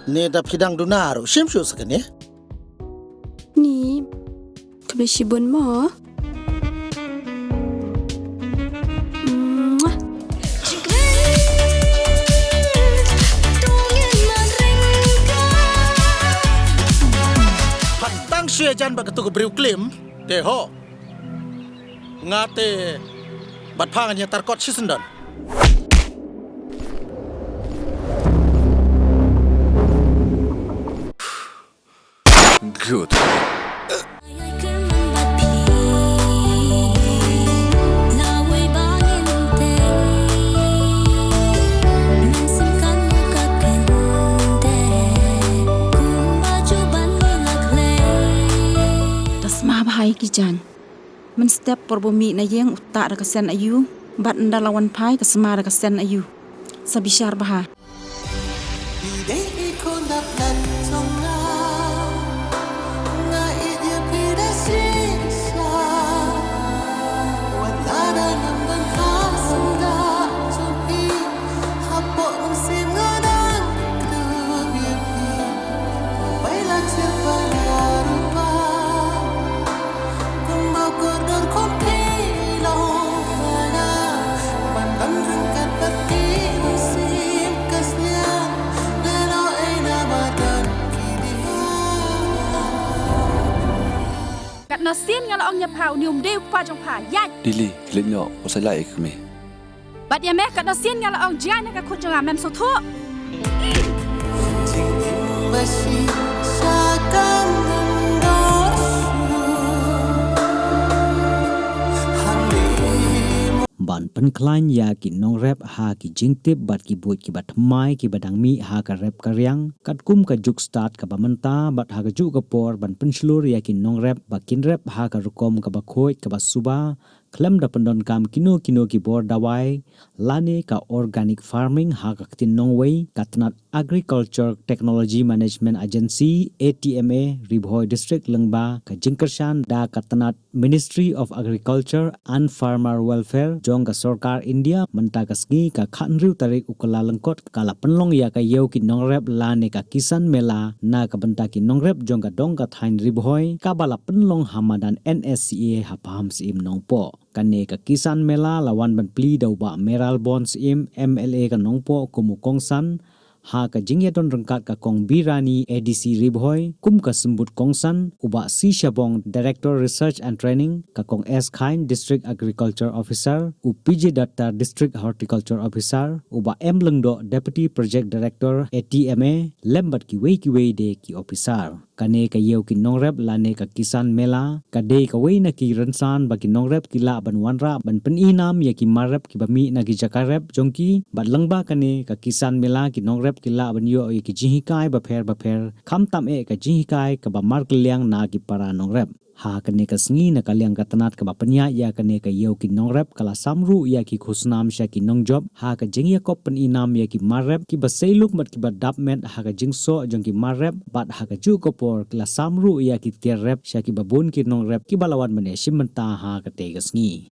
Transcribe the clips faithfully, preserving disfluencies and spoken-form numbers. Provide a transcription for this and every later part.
Ne da phi dang duna ruh, shim shuh sa kane. Ni, khublei shibun mo. Mwah. Phan tang shu ïajan bad katu ka briew klim, te ho. Nga te bad pha ngan ïatar kot shisyndon. Good. Da sma bha ïa ki jaiñ. Mynstep por ba u mih na ïing u tah da ka sen aïu, bad ynda la wan phai ka sma da ka sen aïu. Sa bishar bha. Katno sien nga la ong ïa pha, une um dei u kpa jong pha, ïaid. Lily, leit noh, wat sa ïaid ïa ka kmie. Bad ïa me, katno sien nga la ong jia na ka khun jong nga, mem sngewthuh. Ban pynkhlaiñ ïa ki nongrep ha ki jingtip bad ki buit kiba thymmai kiba dang mih ha ka rep ka riang, katkum ka juk stad kaba mynta bad ha kajuh ka por ban pynshlur ïa ki nongrep ba kin rep ha ka rukom kaba khuid kaba suba, khlem da pyndonkam kino kino ki bor dawai lane ka organic farming ha ka ktien nongwei, ka tnat Agriculture Technology Management Agency, A T M A, Ri Bhoi District lyngba ka jingkyrshan da ka tnat Ministry of Agriculture and Farmer Welfare jong ka Sorkar India, mynta ka sngi ka khathynriew tarik u Kyllalyngkot ka la pynlong ïa ka ïew ki nongrep lane ka Kisan Mela na ka bynta ki nongrep jong ka dong ka thaiñ Ri Bhoi, kaba la pynlong ha madan N S C A ha Pahamsyiem Nongpoh. Kane ka Kisan Mela la wan ban plie da u Bah Mayralborn Syiem, M L A ka Nongpoh, kum u kongsan, ha ka jingïadon ryngkat ka Kong Birani, A D C Ri Bhoi kum ka symbud kongsan, u Bah C Shabong, Director Research and Training, ka Kong S Khain, District Agriculture Officer, u P J Dattar, District Horticulture Officer, u Bah M Lyngdoh, Deputy Project Director, A T M A, lem bad kiwei kiwei de ki officer. Kane ka ïew ki nongrep lane ka Kisan Mela ka dei kawei na ki rynsan ba ki nongrep ki lah ban wanrah ban pyni nam ïa ki mar rep kiba mih na ki jaka rep jong ki, bad lyngba kane ka Kisan Mela ki nongrep ki lah ban ïoh ïa ki jinghikai bapher bapher, khamtam eh ka jinghikai kaba markylliang na ki para nongrep. Ha kane ka sngi, na ka liang ka tnat kaba pynïaid ïa kane ka ïew ki nongrep ka la sam ruh ïa ki khusnam sha ki nongjop ha ka jingïakop pyni nam ïa ki mar rep kiba seiluk bad kiba dap met ha ka jingsoh jong ki mar rep, bad ha kajuh ka por ki la sam ruh ïa ki tiar rep sha kiba bun ki nongrep kiba la wan ban ïashim bynta ha katei ka sngi.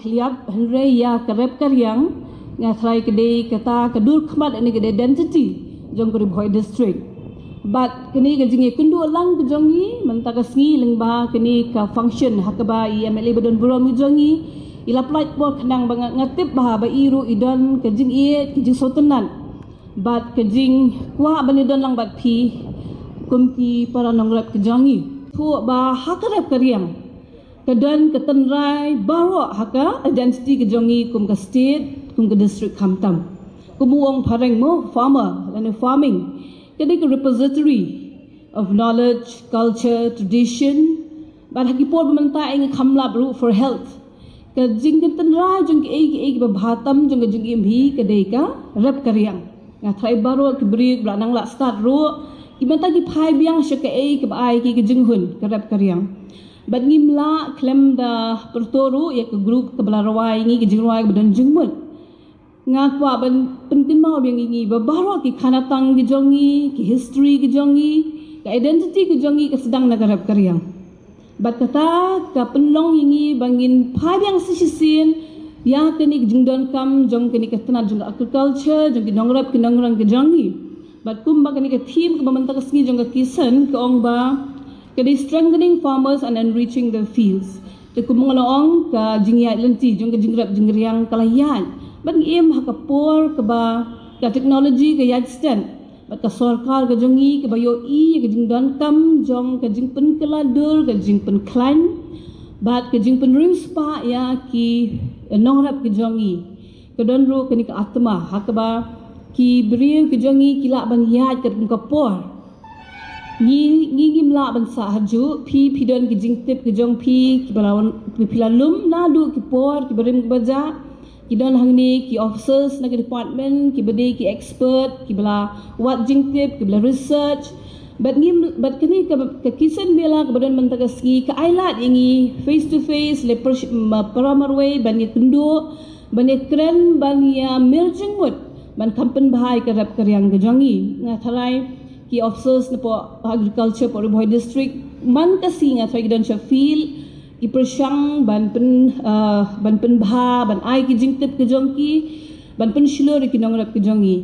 Liap hynrei ïa ka rep ka riang nga tharai ka dei kata ka dur khmat ne ka dei identity jong ka Ri Bhoi District. Bad kane ka jingïakynduh lang ka jong ngi mynta ka sngi lyngba kane ka function ha kaba i M L A ba don burom ka jong ngi i la pynlait por khnang ba nga, nga tip ba ha ba i ruh i don ka jingïeit ka jingsngewtynnat. Bad ka jingkwah ban ïadon lang bad phi kum ki para nongrep ka jong ngi. Thuh ba ha ka rep ka riang ka don ka tynrai baroh ha ka identity ka jong ngi kum ka state, kum ka district khamtam. Kum u ong phareng mo farmer lane farming. Ka dei ka repository of knowledge, culture, tradition. Bad ha ki por ba mynta ïa ngi kham lap ruh for health. Ka jingkynten ra jong ki ei ki ei kiba bha tam jong ka jingim hi ka dei ka rep ka riang. Nga tharai baroh ki briew kiba la nang lah stad ruh ki mynta ki phai biang sha ka ei kaba ai ki ka jinghun ka rep ka riang. Bad ngim lah khlem da pyrto ruh ïa ka group kaba la rwai ngi ka jingrwai kaba don jingmut. Nga kwah ban pynkynmaw biang ïa ngi ba baroh ki khanatang ki jong ngi, ki history ki jong ngi, ka identity ki jong ngi ka sdang na ka rep ka riang. Bad kata ka pynlong ïa ngi ba ngin phai biang sa shisien ïa kane ka jingdonkam jong kane ka tnat jong ka agriculture, jong ki nongrep ki nongrang ki jong ngi. Bad kumba kane ka theme kaba mynta ka sngi jong ka KISAN ka ong ba ka dei strengthening farmers and enriching their fields. Te kumba nga la ong ka jingïaid lynti jong ka jingrep jingriang ka la ïaid. Bad ngi im ha ka por kaba ka technology ka ïaid stet. Bad ka sorkar ka jong ngi kaba ïohi ïa ka jingdonkam jong ka jingpynkylla dur, ka jingpynkhlaiñ bad ka jingpynriewspah ïa ki nongrep ka jong ngi. Ka don ruh kane ka atma ha kaba ki briew ki jong ngi ki lah ban ïaid katkum ka por. Ngi ngi ngim lah ban sah hajuh, phi phi don ki jingtip ki jong phi kiba la wan, phi la lum naduh ki por kiba rim kiba jah. Ki don hangne ki officers na ka department kiba dei ki expert kiba la wad jingtip kiba la research. Bad ngim bad kane ka, ka KISAN Mela kaba don mynta ka sngi ka ai lad ïa ngi face to face le para marwei ban ïakynduh ban ïakren ban ïamir jingmut ban kham pynbha ïa ka rep ka riang ka jong ngi. Nga tharai ki officers na poh agriculture poh Ri Bhoi District man ka sngi nga tharai ki don sha field ki pyrshang ban pyn, ah, ban pynbha ban ai ki jingtip ka jong ki ban pynshlur ïa ki nongrep ka jong ngi.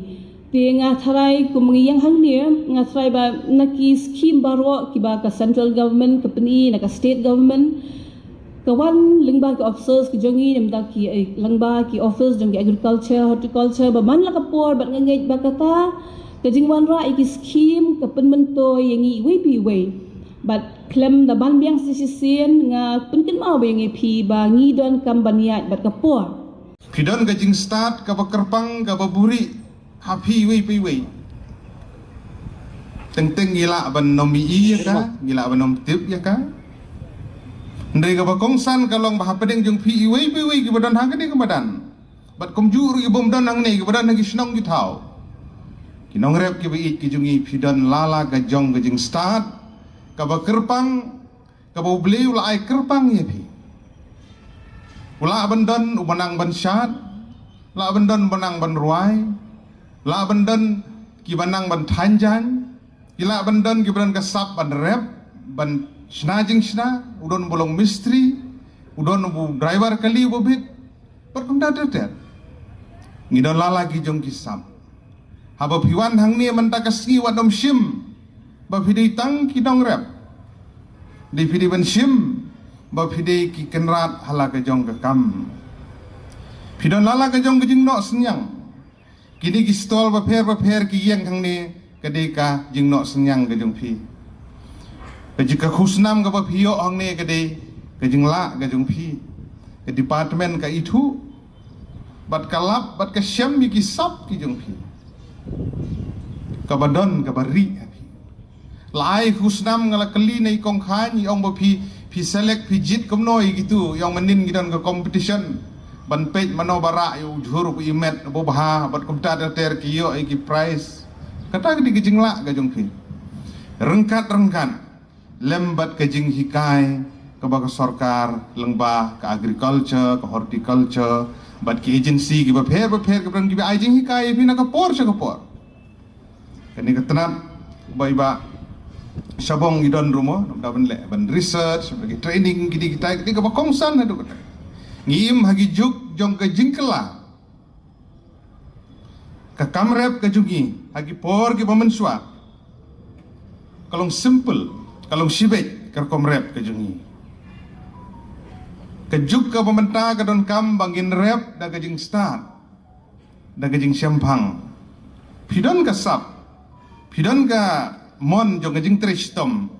Te nga tharai kum ngi ïeng hangne nga tharai ba na ki skim baroh kiba ka central government ka pyni na ka state government ka wan lyngba ki officers ki jong ngi, namta ki, eh, lyngba ki office jong ki agriculture, horticulture, ba man la ka por bad nga ngeit ba kata ka jingwanrah ïa ki skim ka pynmyntoi ïa ngi iwei pa iwei. Bad khlem da ban biang sa shisien nga pynkynmaw ba ïa ngi phi ba ngi donkam ban ïaid bad ka por. Phi don ka jingstad kaba kyrpang kaba buri ha phi iwei pa iwei. Teng teng ngi lah ban ym ïohi ïa ka, ngi lah ban ym tip ïa ka. Hynrei kaba kongsan ka long ba hapdeng jong phi iwei pa iwei kiba don ha kane ka madan bad kumjuh ruh ki bym don hangne kiba don ha ki shnong ki thaw, ki nongrep kiba ïeit ki jong ngi, phi don lala ka jong ka jingstad kaba kyrpang kaba U Blei u la ai kyrpang ïa phi. U lah ban don uba nang ban shad, lah ban don uba nang ban rwai, lah ban don kiba nang ban thaiñ jaiñ, ki lah ban don kiba don ka sap ban rep ban shna jingshna, u don uba long mistri, u don uba driver kali uba bit. Bad kumta ter ter ngi don lala ki jong ki sap. Haba phi wan hangne mynta ka sngi wat nym shim ba phi dei tang ki nongrep. Dei phi dei ban shim ba phi dei ki kynrad ha la ka jong ka kam. Phi don lala ka jong ka jingnoh synñiang. Kine ki stall bapher bapher ki ïeng hangne ka dei ka jingnoh synñiang ka jong phi. Ka jing ka khusnam kaba phi ïoh hangne ka dei ka jinglah ka jong phi. Ka department ka ithuh bad ka lap bad ka shem ïa ki sap ki jong phi kaba don kaba rieh ha phi. La ai khusnam nga la kylli na i Kong Khain, i ong ba phi, phi select, phi jied kumno ïa kitu, i ong mynnin ki don ka competition ban peit mano ba rah ïa u jhur u i met ba bha bad kumta ter ter ki ïoh ïa ki prize. Kata ka dei ka jinglah ka jong phi. Ryngkat ryngkat lem bad ka jinghikai kaba ka sorkar lyngba ka agriculture, ka horticulture bad ki agency kiba pher ba pher kiba don kiba ai jinghikai ïa phi na ka por sha ka por. Kane ka tnat ba i Bah Shabong i don ruh mo, da ban leh ban research, ban ki training, kine kita, kine kaba kongsan haduh kata. Ngi im ha ki juk jong ka jingkylla. Ka kam rep ka jong ngi ha ki por kiba mynshuwa ka long simple, ka long shibit ka rukom rep ka jong ngi. Ka juk kaba mynta ka donkam ba ngin rep da ka jingstad, da ka jingshemphang. Phi don ka sap, phi don ka mon jong ka jingtrei shitom,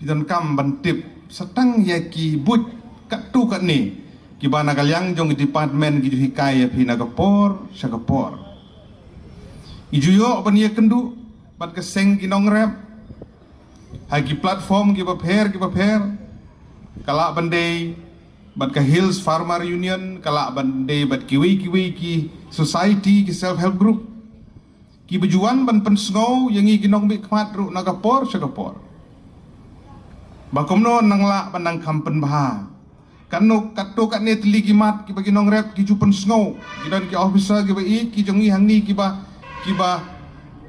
phi donkam ban tip sa tang ïa ki buit katto katne kiba na ka liang jong ki department ki ju hikai ïa phi na ka por sha ka por. Ngi ju ïoh ban ïakynduh bad ka seng ki nongrep ha ki platform kiba pher kiba pher, ka lah ban dei bad ka Hills Farmer Union, ka lah ban dei bad kiwei kiwei ki society, ki self help group, kiba ju wan ban pynsngew ïa ngi ki nongmihkhmat ruh na ka por sha ka por. Ba kumno nang lah ban nang kham pynbha. Katno katto katne tylli ki mat kiba ki nongrep ki ju pynsngew. Ki don ki officer kiba ïeit ki jong ngi hangne kiba, kiba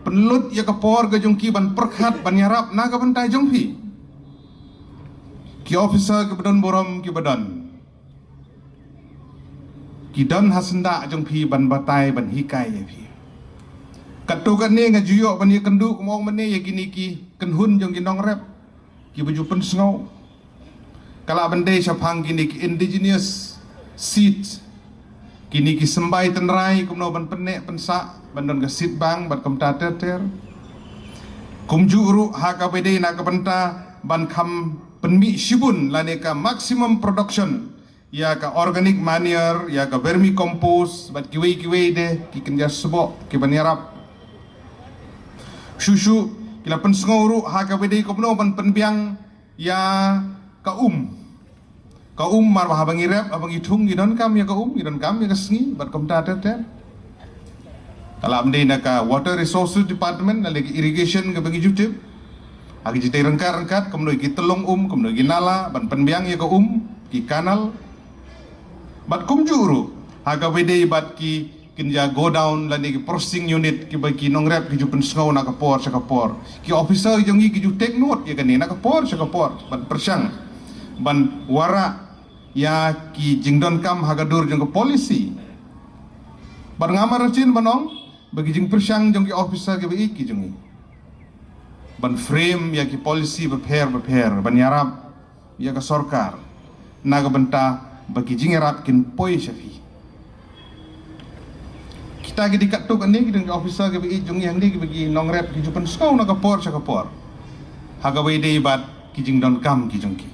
pynlut ïa ka por ka jong ki ban pyrkhat ban ïarap na ka bynta jong phi. Ki officer kiba don burom kiba don, ki don ha syndah jong phi ban batai ban hikai ïa phi. Katto katne nga ju ïoh ban ïakynduh kumba ong mynne ïa kine ki kynhun jong ki nongrep kiba ju pynsngew. Ka lah ban dei shaphang kine ki indigenous seed, kine ki symbai tynrai kumno ban pynneh pynsah ban don ka seed bank bad kumta ter ter. Kumjuh ruh ha kaba dei na ka bynta ban kham pynmih shibun lane ka maximum production ïa ka organic manure, ïa ka vermicompost bad kiwei kiwei de ki kynja sboh ki ban ïarap. Shuh shuh ki la pynsngew ruh ha kaba dei kumno ban pynbiang ïa ka um. Ka um mar ba haba ngi rep, haba ngi thung ngi donkam ïa ka um, ngi donkam ïa ka sngi bad kumta ter ter. Ka lah ban dei na ka Water Resources Department, na ka irrigation kaba ngi ju tip. Ha ki jingtei ryngkat ryngkat kumno ki tyllong um, kumno ki nala ban pynbiang ïa ka um, ki kanal. Bad kumjuh ruh ha kaba dei bad ki kynja godown lane ki processing unit kiba ki nongrep ki ju pynsngew na ka por sha ka por. Ki officer jong ngi ki ju take note ïa kane na ka por sha ka por ban pyrshang ban wanrah ïa ki jingdonkam ha ka dur jong ka policy. Bad nga mar shisien ban ong ba ki jingpyrshang jong ki officer kiba ïeit ki jong ngi ban frame ïa ki policy bapher bapher ban ïarap ïa ka sorkar na ka bynta ba ki jingïarap kin poi sha phi. Kita ki dei katto katne ki don ki officer kiba ïeit jong ngi hangne kiba ki nongrep ki ju pynsngew na ka por sha ka por ha kaba ïadei bad ki jingdonkam ki jong ki.